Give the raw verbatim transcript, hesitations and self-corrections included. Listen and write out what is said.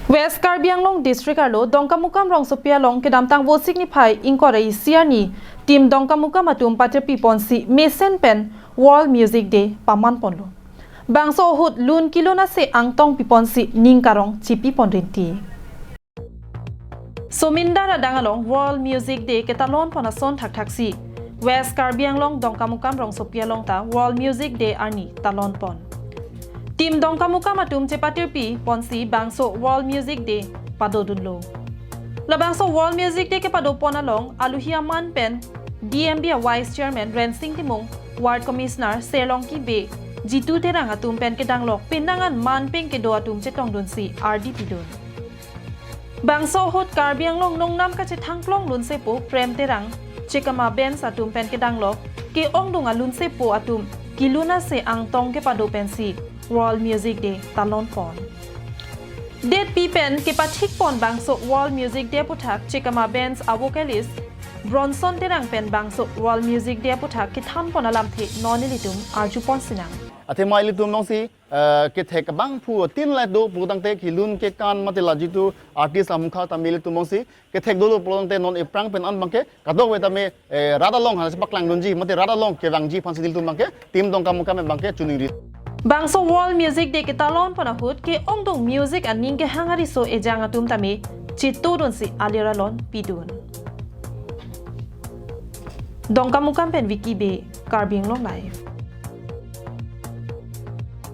West Karbi Anglong District arlo Dongkamukam rongsopi along kedamtang Vosik niphai ingkoi ra isi arni Team Dongkamukam atum patirpi ponsi mesen pen World Music Day paman ponlo. Bangso ahut lun kelun ase angtong pi ponsi ning karong chipi pon rinti. Somindar adang along World Music Day ketalon pon ason thakthaksi West Karbi Anglong Dongkamukam rongsopi along ta World Music Day arni talon pon. Team Dongkamukam atum chepatirpi ponsi bangso World Music Day padodunlo. Labangso World Music Day kepado pon along aluhi aman pen D M B a Vice Chairman Rensing Timung, Ward Commissioner Serlongki Bey, Jitu Terang atum pen kedanglok penang an manpeng kedo atum chetongdunsi ardi pidun. Bangso ahut Karbi Anglong nongnam kachethangklong lunsepo Prem Terang, Chekama Bands atum pen kedanglok ke-ongdung alunsepo atum kelun ase angtong kepado pensi World Music Day talon pon. Detpi pen kepathik pon bangso World Music Day aputhak Chekama Bands a vocalist Bronson Terang pen bangso World Music Day aputhak kethan pon alamthe non ilitum arju pon sinang. Athema ilitum longsi eh, kethek abangphu tin lai do pulotangte kelun kekan mate la jitu artist amukha tame ilitum longsi kethek dolo pulotangte non ephrang pen an abangke kadokave tame, eh, rat along hana chepaklangdunji mate rat along kevangji aphansi ilitum abangke Team Dongkamukam abangke choningri. Bangso World Music Day ketalon pon ahut ke-ongdung music aning kehang ariso ejang atum tame chetodunsi alir alon pidun. Dongkamukam pen Vicky Bey, Karbi Anglong Live.